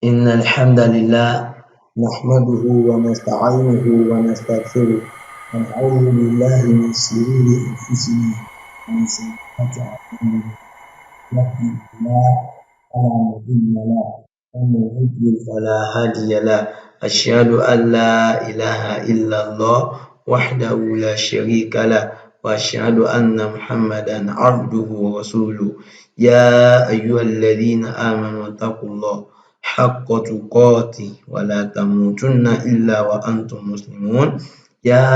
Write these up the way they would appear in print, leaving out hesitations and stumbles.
إن الحمد لله نحمده ونستعينه ونستغفره ونعوذ بالله من شرور أنفسنا ومن سيئات أعمالنا. يهده الله فلا مضل له ومن يضلل فلا هادي له. أشهد أن لا إله إلا الله وحده لا شريك له، وأشهد أن محمدا عبده ورسوله. يا أيها الذين آمنوا اتقوا الله حق تقاته ولا تموتن إلا وأنتم مسلمون. يا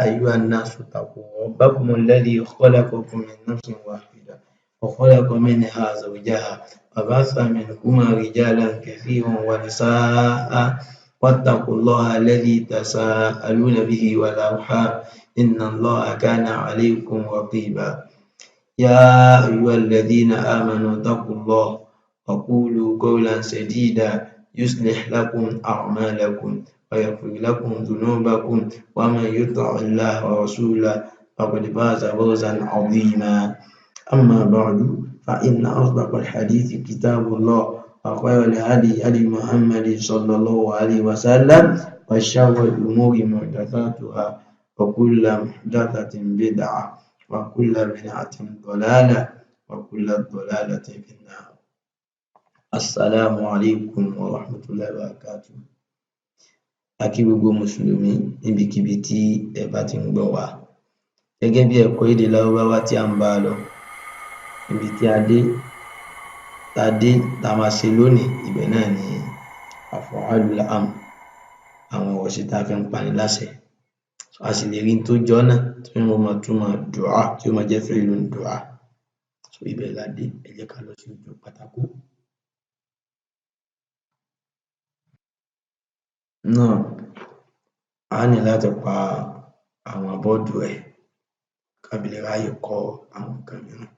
أيها الناس اتقوا ربكم الذي خلقكم من نفس واحدة وخلق منها زوجها وبث منهما رجالا كثيرا ونساء، واتقوا الله الذي تساءلون به والأرحام إن الله كان عليكم رقيبا. يا أيها الذين آمنوا اتقوا الله وقولوا قولا سديدا يصلح لكم أعمالكم ويغفر لكم ذنوبكم، ومن يطع الله ورسوله فقد فاز فوزا عظيما. أما بعد، فإن أصدق الحديث كتاب الله، وخير الهدي هدي محمد صلى الله عليه وسلم، وشر الأمور محدثاتها، وكل محدثة بدعة، وكل بدعة ضلالة، وكل ضلالة في النار. السلام عليكم ورحمة الله وبركاته. A kí gbogbo mùsùlùmí níbikíbi tí ẹ bá ti ń gbọ́ wa. Gẹ́gẹ́ bí ẹ̀kọ́ èdè Lárúbáwá tí à ń bá lọ, ibi tí a dé tá a dé tá a máa ṣe lónìí, ibẹ̀ náà ni af'alul amr, àwọn ọ̀rọ̀ tá a fi ń pani láṣẹ. A sì lè rí n tó jọ náà tí wọ́n máa túmọ̀ du'a, tí ó máa jẹ́ fi'lun du'a. So ibẹ̀ la dé, ẹ jẹ́ ká lọ sí ojú pátákó. Náà a ní láti pa àwọn bọ́ọ̀dù rẹ́ ká fi lè ráyè kọ àwọn nǹkan mìíràn.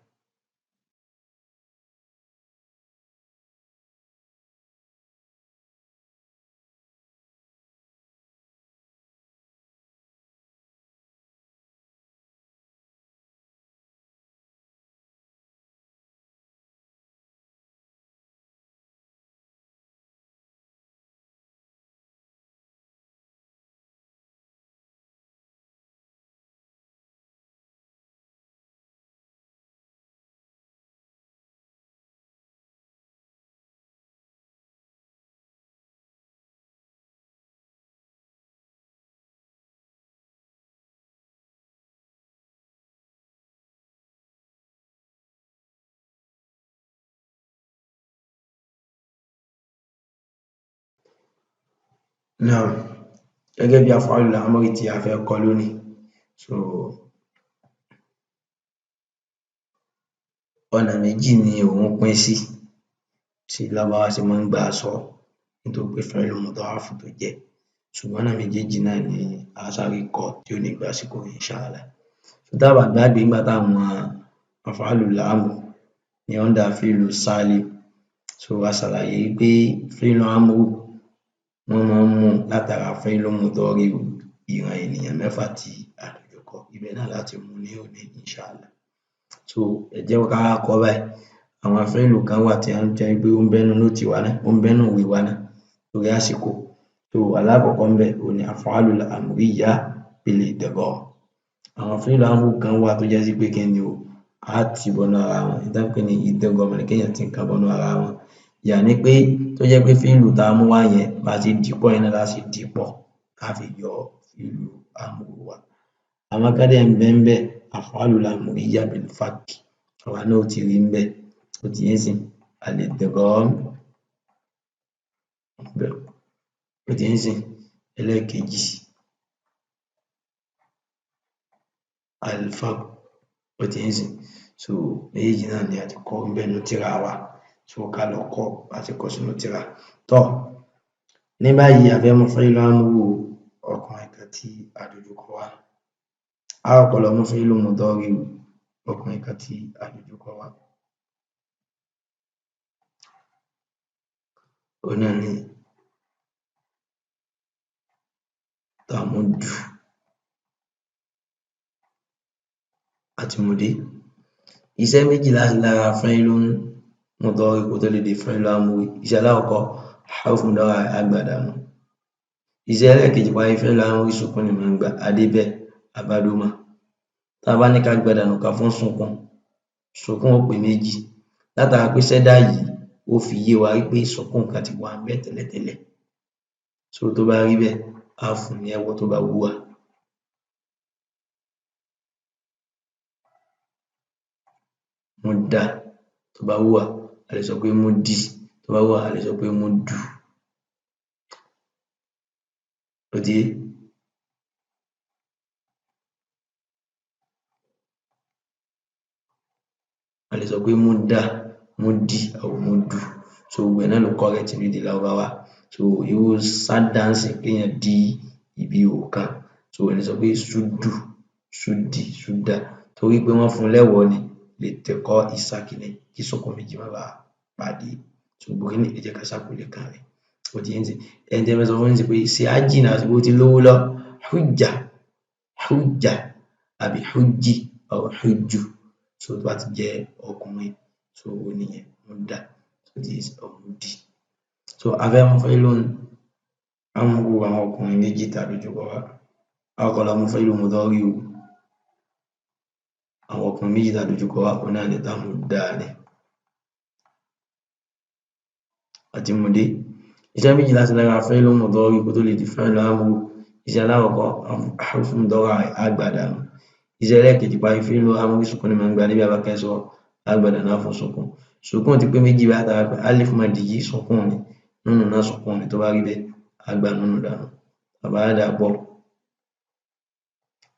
Náà gẹ́gẹ́ bí af'alul amri tí a fẹ́ kọ́ lónìí, so ọ̀nà méjì ni òun pín sí tí Lárúbáwá ṣe máa ń gbà sọ, nítorí pé fi'lu mudha'af tó jẹ́, ṣùgbọ́n ọ̀nà méjèèjì náà ni a sáré kọ́ tí ò ní gba àsìkò insha Allah. Tá bá gbàgbé nígbà táwọn af'alul amr ní under fi'lu salim, so a ṣàlàyé pé fi'lu amru wọ́n máa ń mú látara fi'lu mudhari'u ìran ènìyàn mẹ́fà tí a dojúkọ, ibẹ̀ náà láti mú ní òní insha Allah. So ẹ jẹ́ ká kọ́ báyìí. Àwọn fi'lu kan wà tí wọ́n jẹ́ pé ó ń bẹ́nu nóòtì wa náà, ó ń bẹ́nu ìwé wa náà torí àsìkò. So alákọ̀ọ́kọ́ ńbẹ̀ òun ni af'alul amriyya bil idgham. Àwọn fi'lu amru kan wà tó jẹ́ sí pé kí ni o, á tì bọnú ara wọn, n tán ń pè ní idgham ni kéèyàn ti nǹkan bọnú ara wọn. Yàní pé tó jẹ́ pé fíìlù tá a mú wá yẹn, bá a ṣe dì í pọ̀ yẹn náà lá ṣe dì í pọ̀ tá fi yọ fíìlù amru wá. Àwọn kan dẹ̀ ń bẹ ńbẹ̀ af'alul amriyya bil fakk, àwa náà ó ti rí ńbẹ̀, ó ti yé ńsìnyí, al-idgham ó ti yé ńsìnyí. Ẹlẹ́ẹ̀kejì al-fakk, ó ti yé ńsìnyí. So méjèèjì náà ni a ti kọ́ ńbẹ̀ nínú tírà wa, so ká lọ kọ́ bá a ṣe kọ sínú tírà. Tọ́ ní báyìí a fẹ́ mú fi'lu amru ọkùnrin kan tí a dojúkọ wá. Á kọ́kọ́ lọ mú fi'lu mudhari'u ọkùnrin kan tí a dojúkọ wá. Òun náà ni tamuddu àti mudé. Iṣẹ́ méjì la ṣe lára fi'lu mudhari'u kó tó lè di fi'lu amri. Iṣẹ́ alákọ̀ọ́kọ́ Harfu mudari àgbàdànù. Iṣẹ́ ẹlẹ́ẹ̀kejì parí fi'lu amri sukun ni máa ń gbà adébẹ̀ àbádọ́mà. Tá a bá ní ká gbàdànù ká fún sunkún, sunkún ó pé méjì. Látara pé sẹ́dá yìí ó fi yé wa wípé sukun kan ti wà ńbẹ̀ tẹ́lẹ̀tẹ́lẹ̀. So tó bá rí bẹ́ẹ̀, á fún ní ẹ̀wọ̀ tó bá wù wá. Mudda tó bá wù wá, a lè sọ pé muddi, tó bá wù wá, a lè sọ pé muddu. Ó ti yé? A lè sọ pé mudda, muddi aw muddu. So gbogbo ẹ̀ náà ló correct ní èdè Lárúbáwá. So irú sádà ń sìn kéèyàn dí ibi ihò kan. So ẹ lè sọ pé súdù, súdì, súdà. Torí pé wọ́n fún lẹ́wọ̀ ni lè tẹ̀kọ́ ìsàkínní kí sukun méjì má bàa pàdé. So gbogbo kiní ẹ jẹ́ ká ṣàkólé kan rẹ̀. Ó ti yé nísìnyí. Ẹni tí ẹ fẹ́ sọ fún nísìnyí pé ṣe ájì náà àsìkò ti lówó lọ, hujja, hujja àbí hujji aw hujju. So tó bá ti jẹ́ ọkùnrin, so ó nìyẹn, mudda, ó ti yé or muddi. So a fẹ́ mú fi'lun amru àwọn ọkùnrin méjì tàbí jù bọ́ wá. A kọ́kọ́ lọ mú fi'lu mudari'u àwọn ọkùnrin méjì tá a dojúkọ wá, òun náà ni tamuddani. Àti mú dé. Iṣẹ́ méjì láti lára fi'lu mudari kó tó lè di fi'lu amru. Iṣẹ́ alákọ̀ọ́kọ́, harfu mudari á gbà dànù. Iṣẹ́ ẹlẹ́ẹ̀kejì parí fi'lu amri sukun ni máa ń gbà níbi abákẹ́sọ á gbà dànù á fún sukun. Sukun ti pé méjì báyìí látara pé alif madi yìí sukun ni, núnù náà sukun ni, tó bá rí bẹ́ẹ̀ á gbà núnù dànù. Bàbá á dà pọ̀,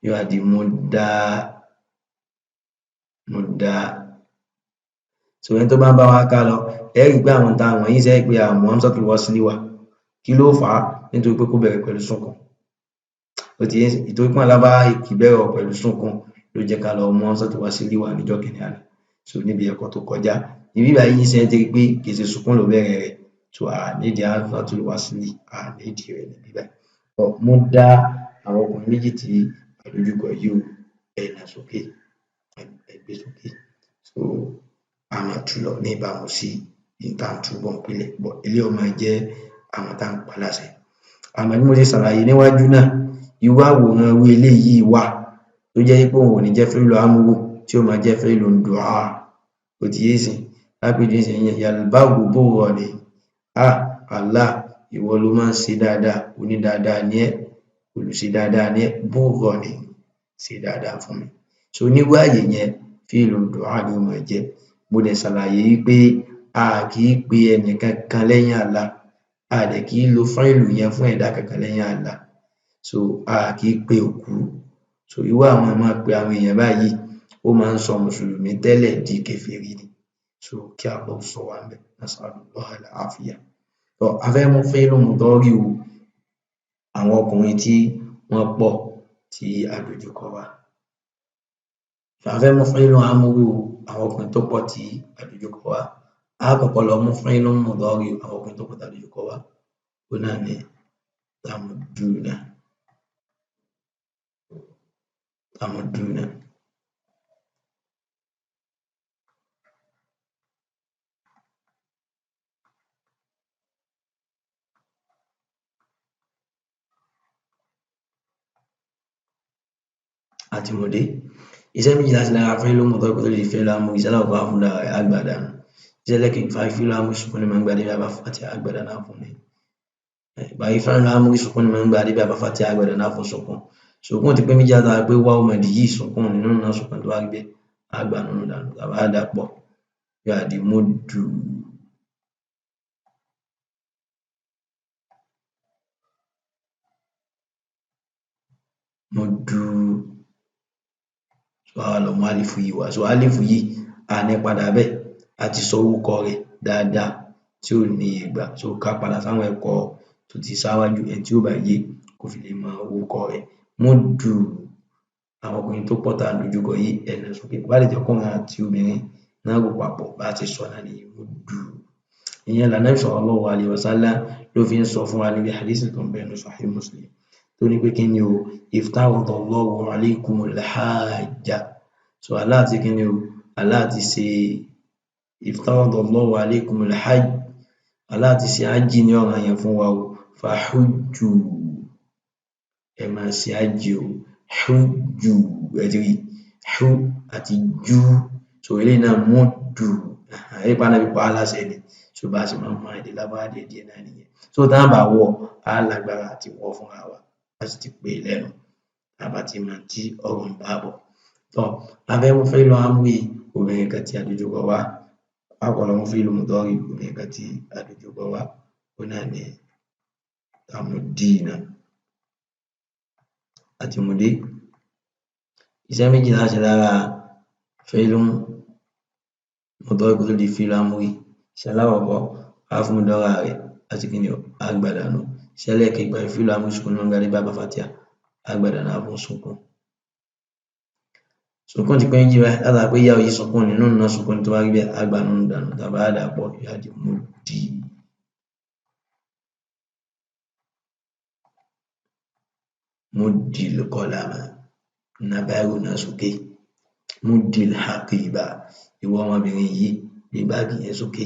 yóò wá di mudda, mudda. So ẹni tó bá ń bá wa ká lọ, ẹ rí i pé àwọn tá a wọ̀nyí ṣe é pé àmọ́ hamzatul wasli wà. Kí ló fà á? Nítorí pé kó bẹ̀rẹ̀ pẹ̀lú sukun. Ó ti yé nísìnyí, ìtorí pé Lárúbáwá kì í bẹ̀rẹ̀ pẹ̀lú sukun ló jẹ́ ká lọ mú hamzatul wasli wá níjọ́ kìíní àná. So níbi ẹ̀kọ́ tó kọjá. Ibi báyìí nísìnyí ẹ ti rí i pé kì í ṣe sukun ló bẹ̀rẹ̀ rẹ̀. So a nídìí hamzatul wasli, a nídìí rẹ̀ níbí báyìí. Tọ́ mudda àwọn ọkùnrin méjì tí àdójúkọ yìí o, ẹ nà sókè, ẹ gbé sókè. So a máa tú lọ ní ìbámu sí n tá à ń tú bọ̀ nípìnlẹ̀. But eléyìí ó máa jẹ́ àwọn tá à ń pa láṣẹ. Àmọ́ bí mo ṣe ṣàlàyé níwájú náà, irú àwòrán irú eléyìí wà tó jẹ́ pé òun ò ní jẹ́ fi'lu amru tí ó máa jẹ́ fi'lu du'a. Ó ti yé nísìnyí. Lápèjúwe nísìnyí, yalbaru burra ni. Ah, Allah, ìwọ ló máa ń ṣe dáadáa, oní dáadáa ni ẹ́, olùṣe dáadáa ni ẹ́, burra ni, ṣe dáadáa fún mi. So nírú àyè yẹn, fi'lu du'a ni ó máa jẹ́. Mo dẹ̀ ṣàlàyé wípé a kì í pe ẹnì kankan lẹ́yìn Allah, a dẹ̀ kì í lo fi'lu yẹn fún ẹ̀dá kankan lẹ́yìn Allah. So a kì í pe òkú. So irú àwọn máa pe àwọn èèyàn báyìí, ó máa ń sọ mùsùlùmí tẹ́lẹ̀ di kèfèrí ni. So kí Allah ṣọ́ wa ńbẹ̀. Nas'alullah al-afiyah. Tọ́ a fẹ́ mú fi'lu mudari'u àwọn ọkùnrin tí wọ́n pọ̀ tí a dojúkọ wá. A fẹ́ mú fi'lu amru àwọn ọkùnrin tó pọ̀ tí a dojúkọ wá. A kọ́kọ́ lọ mú fi'lu mudari'u àwọn ọkùnrin tó pọ̀ tí a dojúkọ wá. Òun náà ni tamudduna. Tamudduna. Àti mú dé. Iṣẹ́ méjì láti lára fi'lu mudari kó tó lè di fi'lu amri. Iṣẹ́ alákọ̀ọ́kọ́ á fún lára rẹ̀, á gbà dànù. Iṣẹ́ ẹlẹ́ẹ̀kejì fi'lu amri sukun ni máa ń gbà débi abá fatiha á gbà dànù á fún ní. Báyìí fi'lu amri sukun ni máa ń gbà débi abá fatiha á gbà dànù á fún sukun. Sukun ti pé méjì látara pé wawu madi yìí sukun ni, núnù náà sukun tó bá rí bẹ́ẹ̀ á gbà núnù dànù. Tá a bá dà pọ̀, yóò wá di muddu. Muddu. So a wá lọ mú alifu yìí wá. So alifu yìí a ní padà bẹ́ẹ̀, a ti sọ orúkọ rẹ̀ dáadáa tí ò ní ìgbà. So ká padà sáwọn ẹ̀kọ́ tó ti ṣáwájú, ẹni tí ó bá yé kó fi lè mọ orúkọ rẹ̀. Muddu àwọn ọkùnrin tó pọ̀ tá a dojúkọ yìí, ẹ nà sókè. Bá lè jẹ́ ọkùnrin àti obìnrin náà rò papọ̀ bá ti sọ náà nìyí, muddu. Ìyẹn l'Ànábì sallallahu alaihi wasallam ló fi ń sọ fún wa níbi hadith tó ń bẹ nínú Sahih Muslim. Tó ní pé kí ni o, iftaradallahu alaykumul hajja. So Allah ti kí ni o, Allah ti ṣe iftaradallahu alaykumul hajj, Allah ti ṣe ájì ní ọ̀ranyàn fún wa o, fahujju, ẹ máa ṣe ájì o. Hujju, ẹ ti rí hu àti ju, so eléyìí náà muddu, ẹ̀rí pa Ànábì pa á láṣẹ ni. So bá a ṣe máa ń mọ èdè Lárúbáwá díẹ̀ díẹ̀ náà nìyẹn. So tá a bá wọ̀, á lágbára àti wọ̀ fúnra wa, a sì ti pè é lẹ́nu tá a bá ti mọ tí ọ̀rọ̀ ń bá bọ̀. Tọ́ a fẹ́ mú fi'lu amri obìnrin kan tí a dojúkọ wá, a kọ́ lọ mú fi'lu mudari obìnrin kan tí a dojúkọ wá, ó náà ní tamudina àti mùdé. Iṣẹ́ méjì la ṣe lára fi'lu mudari kó tó di fi'lu amri. Iṣẹ́ alákọ̀ọ́kọ́, á fún mudari rẹ̀ àti kí ni o, á gbàdánù. Iṣẹ́ ẹlẹ́ẹ̀kejì, parí fi'lu amri sukun ní wọ́n gbá bá fatia, á gbàdánù, á fún sukun. Sukun ti pé méjì báyìí, látara pé yá yìí sukun ni, nínú náà sukun ni, tó bá rí bẹ́ẹ̀ á gbà nínú dànù, tàbí á dà pọ̀ yóò di muddi. Muddil qalama, na báírò náà sókè. Muddil haqiba, ìwọ ọmọbìnrin yìí gbé báàgì yẹn sókè.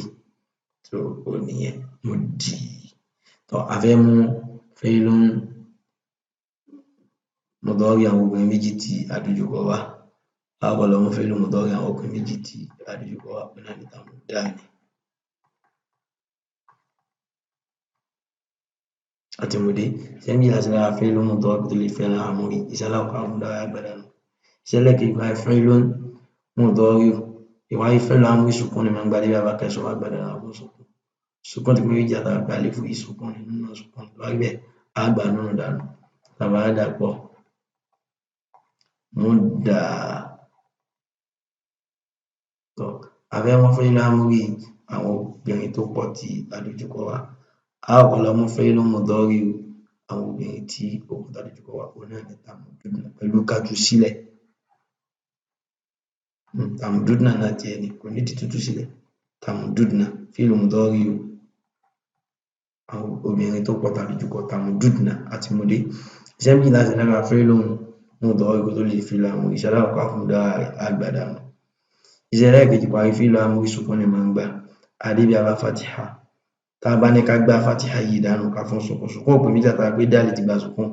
So ó nìyẹn muddi. Tọ́ a fẹ́ mú fi'lun mudari àwọn obìnrin méjì tí a dojúkọ wá. A kọ́ lọ mú fi'lu mudari àwọn ọkùnrin méjì tí a dojúkọ wá, òun náà ní tamuddani. Àti mùdé. Iṣẹ́ méjì la ṣe lára fi'lu mudari tó lè fi'lu amri. Iṣẹ́ alákọ̀ọ́kọ́, á fún mudari àgbàdànù. Iṣẹ́ ẹlẹ́ẹ̀kejì, báyìí fi'lun mudari ìwáyé fi'lu amri sukun ni máa ń gba dé bá kẹsàn àgbàdànù, á fún sukun. Sukun ti pé méjì, àtàrà pé àléfù yìí sukun ni, nínú náà sukun tó bá rí bẹ́ẹ̀ á gbà nínú dànù, tàbí á dà pọ̀ mudda. Tọ́ a fẹ́ mú fi'lu amri àwọn obìnrin tó pọ̀ tí a dojúkọ wá. A kọ́kọ́ lọ mú fi'lu mudari àwọn obìnrin tí ó pọ̀ tí a dojúkọ wá, òun náà ní tamududna pẹ̀lú kájú sílẹ̀. Tamududna náà tiẹ̀ ni kò nídìí tútú sílẹ̀. Tamududna fi'lu mudari àwọn obìnrin tó pọ̀ tí a dojúkọ, tamududna àti mudé. Iṣẹ́ méjì la ṣe lára fi'lu mudari kó tó lè fi'lu amri. Iṣẹ́ alákọ̀ọ́kọ́, á fún mudari rẹ̀, á gbà dànù. Iṣẹ́ ẹlẹ́ẹ̀kejì, parí fi'lu amri sukun ni máa ń gbà. Adébí abá fatiha, tá a bá ní ká gbá fatiha yìí dànù ká fún sukun, sukun ò pé méjì àtàrà pé dáàlì ti gba sukun,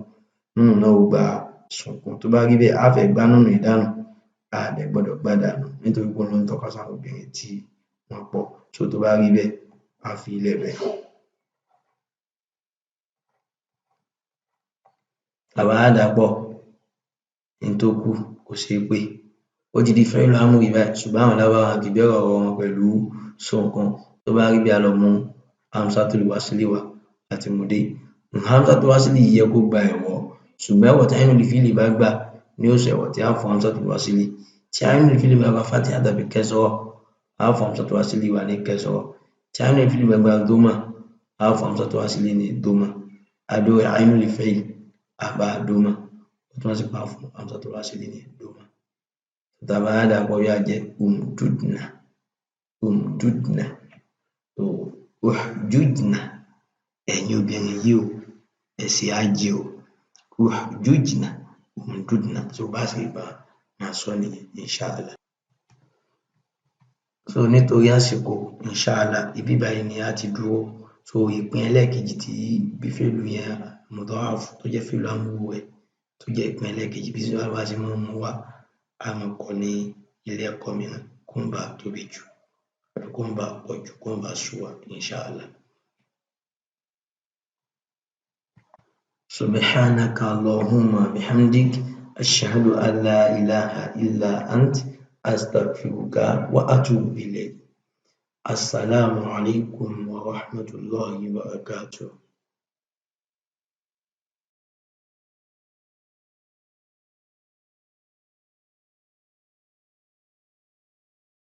nínú náà ó gba sukun. Tó bá rí bẹ́ẹ̀, á fẹ́ gbá nínú ìdánù, a dẹ̀ gbọ́dọ̀ gbá dànù nítorí pé òun ló ń tọ́ka sáwọn obìnrin tí wọ́n pọ̀. So tó bá rí bẹ́ẹ̀, á fi ilẹ̀ bẹ́ẹ̀. Tàbá á dà pọ̀, ní tó kù kò ṣeé pé ó ti di fi'lu amri báyìí, ṣùgbọ́n àwọn Lárúbáwá kì í bẹ̀rẹ̀ ọ̀rọ̀ wọn pẹ̀lú sukun. Tó bá rí bẹ́ẹ̀, á lọ mú hamzatul wasli wá àti mùdé. Hamzatul wasli yìí yẹ kó gba ẹ̀wọ́, ṣùgbọ́n ẹ̀wọ̀ tí ainul fi'li bá gbà ní ó sọ ẹ̀wọ̀ tí a fún hamzatul wasli. Tí ainul fi'li bá gba fatiha tàbí kasra, a fún hamzatul wasli wá ní kasra. Tí ainul fi'li bá gba doma, a fún hamzatul wasli ní doma. Adó ainul fi'li àbá doma, ó túmọ̀ sí pé a fún hamzatul wasli ní doma. Tàbá á dà pọ̀ yóò jẹ́ umdudna, umdudna, so uhjujna, ẹ̀yin obìnrin yìí o, ẹ ṣe ájì o, uhjujna, umdudna. So bá ṣe bá máa sọ nìyẹn inshallah. So nítorí àsìkò inshallah, ibi báyìí ni a ti dúró. So ìpín ẹlẹ́ẹ̀kejì tí bí fi'lu yẹn mudaf tó jẹ́ fi'lu amru rẹ̀ tó jẹ́ ìpín ẹlẹ́ẹ̀kejì bí bá ṣe máa ń mú wá, a máa kọ́ ní ilé ẹ̀kọ́ mìíràn kó ń bá tóbi jù àbí kó ń bá pọ̀ jù, kó ń bá sú wa inshallah. Subhanaka Allahumma bihamdik, ashhadu an la ilaha illa ant, astaghfiruka wa atubu ilayk. Assalamu alaikum wa rahmatullahi wa barakatuh.